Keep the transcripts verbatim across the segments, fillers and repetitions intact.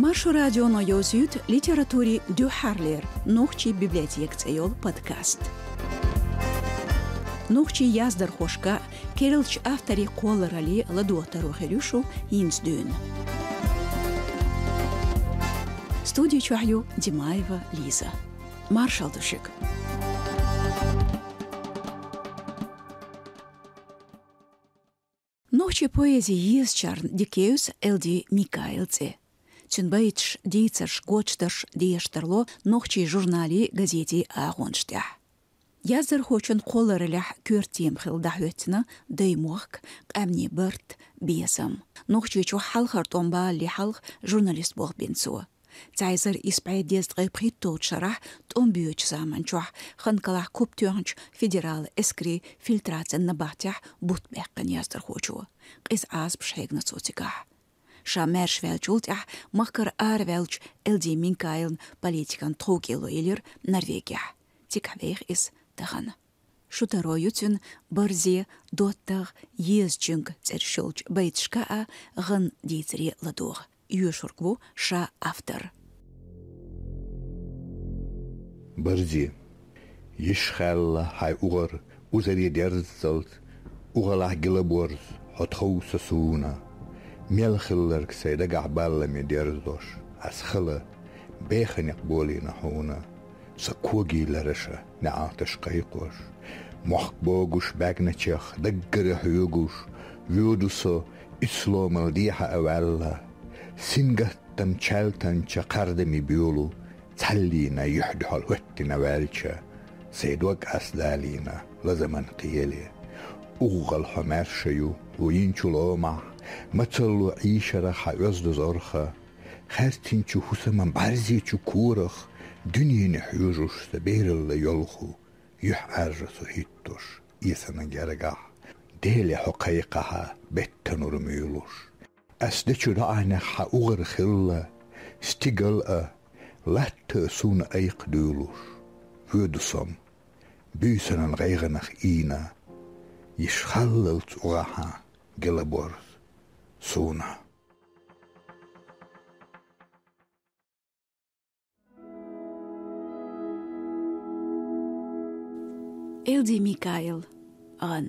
Маршо радионо йовзуьйту литературин дуьххьарлера «Нохчийн библиотека» цӀе йолу подкаст. Нохчийн яздархошка, керлачу авторийн кхолларалле ладогӀа таро хир ю шу хӀинца дуьйна. Студи чохь ю Димаева Лиза. Маршалла ду шуьга. Нохчийн поэзин езачарна дика евза Элди Микаилан цӀе. Цуьнан байташ, дийцарш, гочдарш деша тарло нохчийн журналийн, газетийн агӀонаш тӀехь. Яздархочун кхоллараллехь коьрта тема хилла дӀахӀоьттина даймохк, къаьмнийн барт, безам. Нохчийчохь хьалхара тӀом балале хьалха журналист болх бина цо. Цхьа эзар исс бӀе дезткъе пхийтталгӀачу шарахь тӀом боьдучу заман чохь Ханкалахь куп тоьхначу федералан эскарийн фильтрацин набахтехь бутт баьккхина яздархочо. Къиза Ӏазапаш хьегна цо цигахь. Ша маьрша ваьллачул тӀаьхьа махкара араваьллачу Элди Микаилан политикан тховкӀело елира Норвегехь. Цигахь веха иза тахана. Шу таро ю цуьнан барзе, доттагӀа, езачуьнга цӀераш йолчу байташка а, гӀан дийцаре ладогӀа. Йоьшург ву ша автор. Барзе. Йиш хаьлла хьайн угӀар узаре дерззалц, угӀалахь гила борз хьо тховса суна. Мел хилларг сайн дагахь балламе дерзош, ас хала беханекъ болийна хьуна. Сан когий лараша неӀалташ кхайкхош, мохк богуш баьгначех даггара хьоьгуш, воьду со исломал дехьа а ваьлла. Сингаттам чаьлтанча кхардаме боьлу, цхьаллина юьхь дуьхьал хӀоьттина ваьлча, сайн дог ас далийна лазаман кхеле. УгӀал хьо маьрша ю, хьо йинчу ломахь, мацалло Ӏийшарах хьан оьзда зорха. Хаьртинчу хӀусаман бӀаьрзечу корах дуьнене хьоьжуш сан бералла йолху, юьхьӀаьржа со хӀиттош эсана гергахь, Деле хьо кхайкхахьа беттанур муьйлуш. Ас дечу доӀанех хьан угӀар хилла, стигал а, латта а суна айкх дуьйлуш. Воьду со-м, буьйсанан гӀайгӀанах ийна, йиш халлалц угӀахьа гила борз суна. Элди Микаил, гӀан.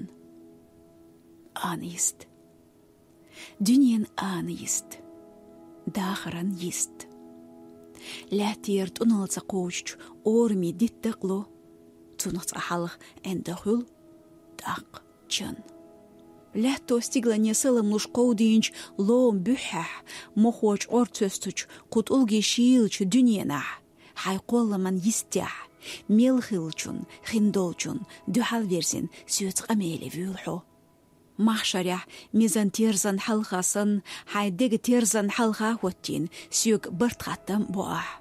Ана йист. Дуьненан ана йист. Дахаран йист. Лаьттера тӀуналца кхочучу орамийн дитта кхало, цунах цкъа хьалха Ӏинда хуьлу тӀаккха чан. Лаьтто стиглане салам луш кховдийначу лома буьххьехь, мохочу гӀор цоьстучу кху тӀулге шийлачу дуьненахь, хьайн кхолламан йистехь, мел хиллачун, хиндолчун дуьхьал верзина соьца къамеле вуьйлу хьо. Махьшарехь мизан терзан хьалха санна, хьайн дега терзан хьалха хӀоттийна, соьга барт-хаттам бо ахь.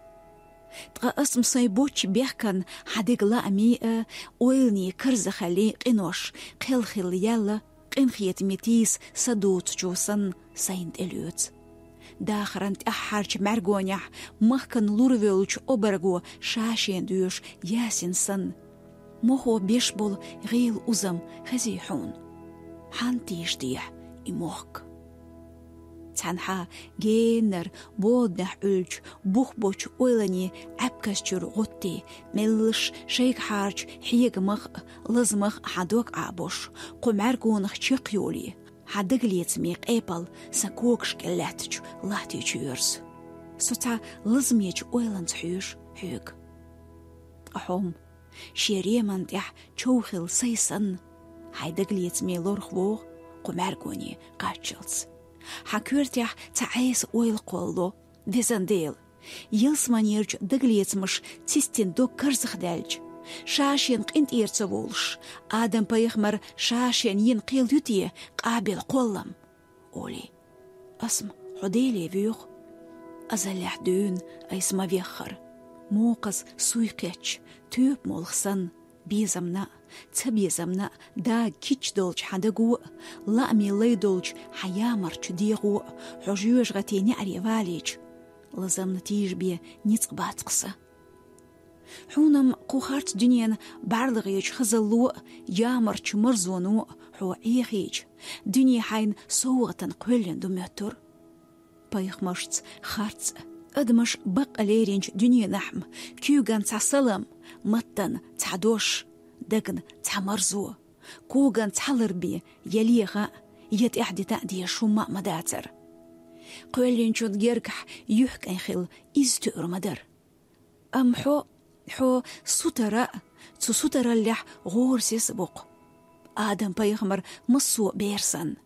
Ткъа ас-м сайн боцчу бехкан хьан дега лаамийн а, ойланийн карзахаллин къинош кхел хилла яьлла, къинхетаме тийса са доцучо санна, сайна тӀелоьцу. Дахаран тӀаьххьарчу мӀаьргонехь махкана лур воьллачу обарго ша-шена доьшу Ясин санна, мохо беш болу гӀийла узам хезий хьуна? Хьанна тийша дехьа и мохк? Цхьанхьа геннара боданехь Ӏуьллучу бух бочу ойланийн Ӏаьпказ чуьра гӀоттий, меллаша шайгахьарчу хьегамах а, лазамах а хьан дог Ӏабош, кху мӀаьргонах чекхйолий, хьан дагалецамийн къепал сан когаш кӀел лаьттачу лахтичу йоьрзу. Со цхьа лазамечу ойланца хьоьжу хьоьга. Ткъа хьо-м, шен реман тӀехь чов хилла сай санна, хьайн дагалецамийн лорах вогӀу кху мӀаьргоне кхаччалц. Хьан коьртехь цхьа Ӏеса ойла кхоллало, везан Дела, ялсаманерчу дагалецамаша цистина дог карзахдаьлча, ша-шена къинтӀера ца волуш, Адам-пайхамара ша-шена йина кхел ю те Къабил кхоллам? Олий, ас-м хьо Деле воьху. Азаллехь дуьйна айса ма веххара. Мокхаза суй кхетча, тоьпа молха санна, безамна а, цабезамна а дага кийча долчу хьан даго а, лаамийн лай долчу хьан ямарчу дегӀо а хьо жоьжахатин неӀаре валийча, лазамна тийжабе ницкъ бац-кх сан. Хьуна-м кху харц дуьненан бӀаьрлагӀечу хазалло а, ямарчу марзоно а хьо Ӏехийча, дуьне хьайна совгӀатана кхоьллина ду моьттур. Пайхамаршца харц а, Адамаш бакъ леринчу дуьненахь-м куьйган цхьа салам, маттан цхьа дош, дагна цхьа марзо, коган цхьа лар бен я леха а, я тӀаьхьа дита а дезаш хӀумма а ма дацара. Кхоьллинчун гергахь юьхькӀайн хилла иза туьур ма дара. Амма хьо, хьо сутара а, цу сутараллехь гӀора сиз а бу-кх, Адам-пайхамар массо а бер санна.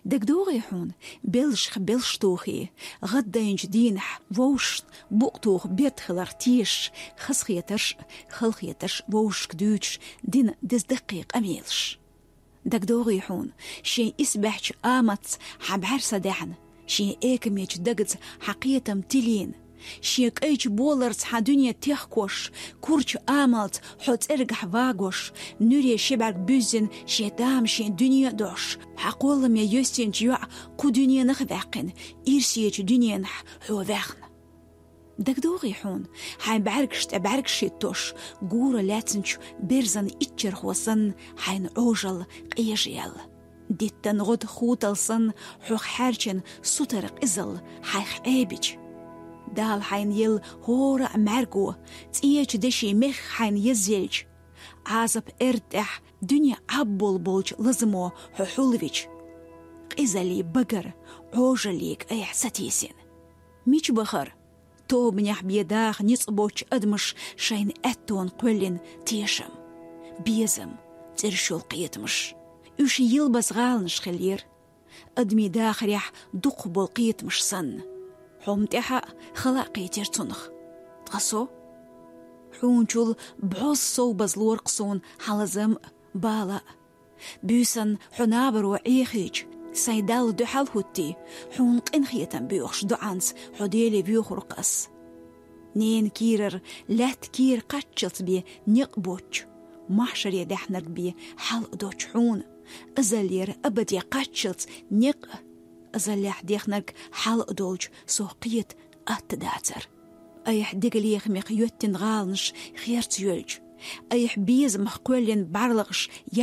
ДагадогӀий хьуна, белшах белш тухий, гӀаддайначу дийнахь вовшашна букъ тоха берда хиларх тешаш, хазахетарш а, халахетарш а вовшашка дуьйцуш дина деза даккхий къамелаш? ДагадогӀий хьуна, шен исбаьхьчу аматца хьан бӀаьрса даьхьна, шен экамечу дагаца хьан кхетам тилийна, шен кӀайчу боларца хьан дуьне техкош, курчу амалца хьо цӀергахь вагош, нуьре ши бӀаьрг буьззина шен тамашийна дуьне а дош, хьан кхолламе йоьссинчу йоӀа кху дуьненах а ваьккхина, ирсечу дуьненахь хьо ваьхна. ДагадогӀий хьуна, хьайн бӀаьргаш тӀе бӀаьргаш хӀиттош, гора лаьцначу берзан иччархо санна хьайна Ӏожалла къежаяьлла, диттан гӀода хутал санна хьох хьаьрчина сутара къизалла хьайх Ӏебича? Дала хьайна елла хӀора а мӀаьрго, цӀечу деши мехка хьайна язъелча, Ӏазап эрда тӀехь дуьне Ӏаббол болчу лазамо хьо хьулвича, къизаллий багара Ӏожаллига айхьа сатийсина, мича бахара тобанехь бен даха ницкъ боцчу адамаш шайна аьттонна кхоьллина тешам, безам, цӀераш йолу кхетамаш? Уьш йилбаза гӀаланаш хиллера, адамийн дахарехь дукхахболу кхетамаш санна. Хьо-м тӀаьхьа а, хала а кхийтира цунах. Ткъа со? Хьуначул бӀозза совбазлора-кх суна хьан лазам а, бала а. Буьйсанна хьо набаро Ӏехийча, сайн Далла дуьхьал хӀуттий, хьуна къинхетам боьхуш доӀанца хьо Деле воьхура-кх ас. Ненан кийрара лаьтта кийра кхаччалц бен некъ боцчу, махьшаре даьхнарг бен хьал а доцчу хьуна, азаллера абаде кхаччалц некъ а, азаллехь дехнарг хьал а долчу сох кхета атта дацара. Айхьа деган лехамех йоьттина гӀаланаш херца йоьлча, айхьа безамах кхоьллина бӀарлагӀаш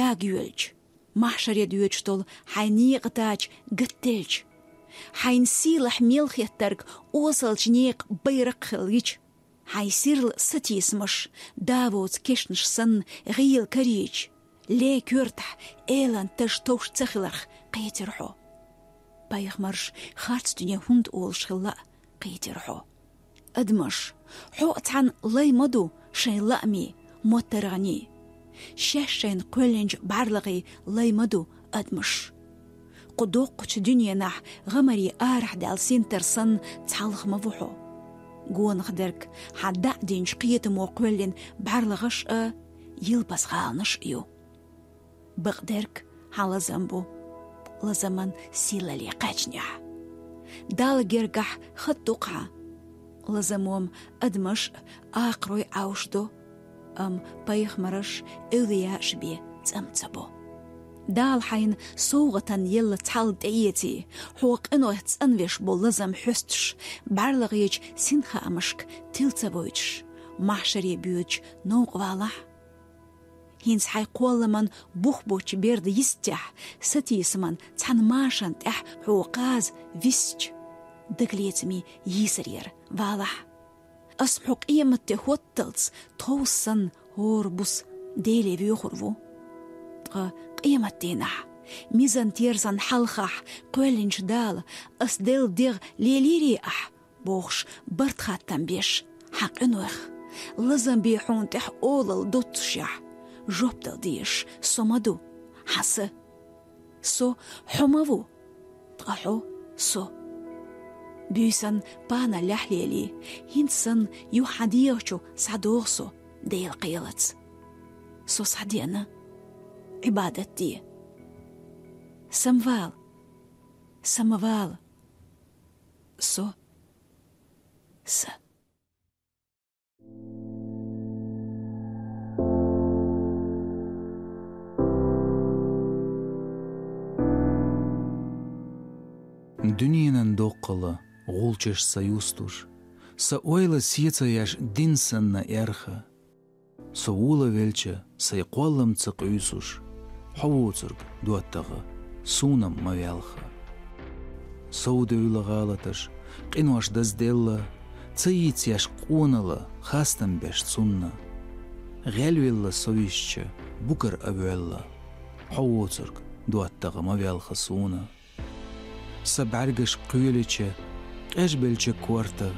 ягайоьлча, махьшаре доьдуш долу хьайн некъан тача гатделча, хьайна сийлахь мел хеттарг осалчу некъан байракх хилла гича, хьайн сирла сатийсамаш да воцу кешнаш санна гӀийла карийча, лен коьртахь элан таж товш ца хиларх кхийтира хьо. Пайхамарш харц дуьне хӀунда олуш хилла а кхийтира хьо. Адамаш, хьо а цхьаьна лай ма ду шайн лаамийн, моттаргӀанийн. Шаьш шайна кхоьллинчу бӀарлагӀийн лай ма ду адамаш. Кху доккхачу дуьненахь гӀамарийн арахь даьлла синтар санна цхьалха ма ву хьо. Гонах дерг хьан даӀдинчу кхетамо кхоьллина бӀарлагӀаш а, йилбаза гӀаланаш а ю. Бакъдерг хьан лазам бу, лазаман сийлалле кхаьчнехь. Далла гергахь хатта ду-кх хьан. Лазамо-м адамаш а, акхарой а Ӏовшадо, амма пайхамарш а, эвлияаш бен цӀан ца бо. Дала хьайна совгӀатан елла цхьалла тӀеэций, хьо къинойх цӀанвеш болу лазам хьоьстуш, бӀарлагӀчу синхаамашка тил ца войтуш, махьшаре боьдучу новкъа валахь. ХӀинца хьайн кхолламан бух боцчу берда йистехь, сатийсаман цхьана машан тӀехь хьо кхаза висча, дагалецамийн йийсарера валахь. Ас хьо къематде хӀотталц тховса санна хӀора буса Деле воьхур ву. Ткъа къематдийнахь, мизан-терзан хьалхахь кхоьллинчу Дала, ас делла дегӀ лелийрий ахь? Бохуш, барт-хаттам беш хьан къинойх, лазам бен хьуна тӀехь олалла доццушехь, жоп дала дезаш со ма ду, хьан са. Со хьо ма ву, ткъа хьо со. Буьйсанна паналлехь лелий, хӀинца санна юха хьан дегӀа чу схьадогӀу со Делан кхелаца. Со схьадеана, Ӏибадат де. Самавала, самавала. Со, са. Дуьненан доккхала гӀулчаш сан юстуш, сан ойла сецаяш дин санна эрха. Со волавелча, сайн кхоллам ца къуьйсуш, хьо воцург доттагӀа суна-м ма велха. Совдевлла гӀалаташ, къинош дазделла, Ца йийцаш къонала, хастам беш цунна. Гъелвелла совисча, букар а воьлла. Хьо воцург доттагӀа ма ваьлха суна. Са бӀаргаш кхоьлича, къежбелча корта,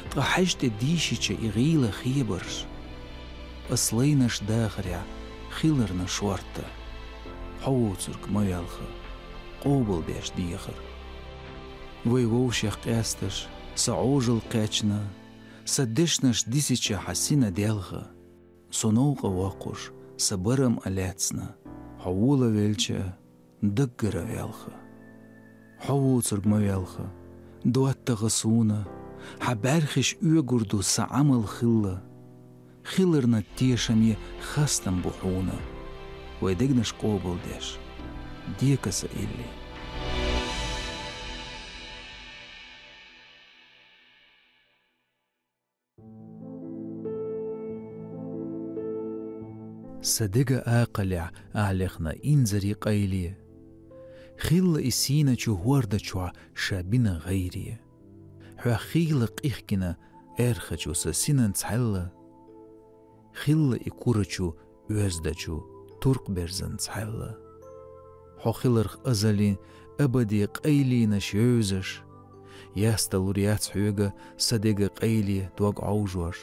ткъа хьажа тӀе дийшича и гӀийла хебарш. Ас лайнаш дахарехь хиларна шортта. Хьо воцург ма ваьлха, къобалдеш дехар. Вай вовшех къаьсташ, са Ӏожалла кхаьчна, са дешнаш дисича хьан сина делха. Со новкъа воккхуш, са барам а лаьцна, хьо волавелча, даггара ваьлха. Хьо воцург ма ваьлха, доттагӀа суна, хьан бӀаьрхиш оьгур ду сан Ӏамал хилла. Хиларна тешаме хастам бу хьуна, вай дегнаш къобалдеш, дека са илли. Са дега акхалехь ахьа лехна инзаре къайле. Хилла и сийначу хӀорда чохь ша бина гӀайре. Хьоьх хийла къихкина аьрхачу са синан цхьаьлла. Хилла и курачу оьздачу туркх берзан цхьаьлла. Хьо хиларх азаллин абаде къайленаш йовзаш, ясталур яц хьоьга са дега къайле дог Ӏовжош.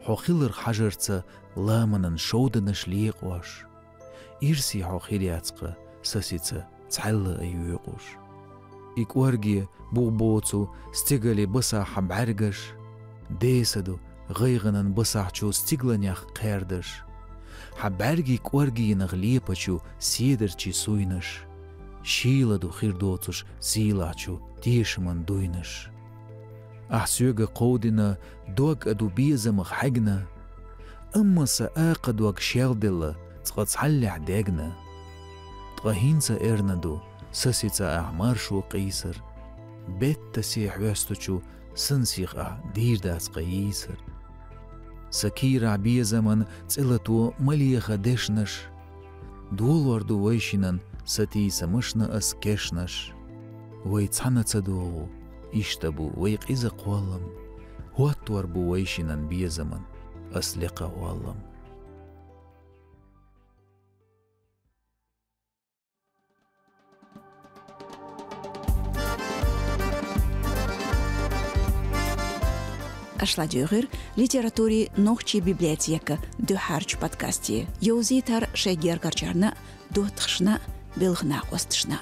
Хьо хиларх хьажарца ламанан шовданаш лекъош. Ирсе хьо хир яц-кха са сица цхьаьлла а йоькъуш. И кӀорге бух боцу стигале басахь хьан бӀаьргаш, деса ду гӀайгӀанан басахьчу стигланех кхаьрдаш. Хьан бӀаьргийн кӀоргенах лепачу седарчийн суйнаш, шийла ду хир доцуш сийлахьчу тешаман дуйнаш. Ахь соьга кховдина дог а ду безамах хьегна, амма сан акха дог шелделла цкъа цхьаллехь дегна. Ткъа хӀинца эрна ду са сица ахь маршо къийсар, беттасе хьоьстучу сан сих ахь дийр дац-кха йийсар. Сан кийрахь безаман цӀелато ма леха дешнаш, долор ду вайшинан сатийсамашна ас кешнаш. Вай цхьаьна ца догӀу, иштта бу вай къиза кхоллам, хӀоттор бу вайшинан безаман ас лекха хӀоллам. Аша ладуьйгӀира литературин нохчийн библиотекан дуьххьарчу подкасте. Йовзийтар шайн гергарчарна, доттагӀашна, белхан накъосташна.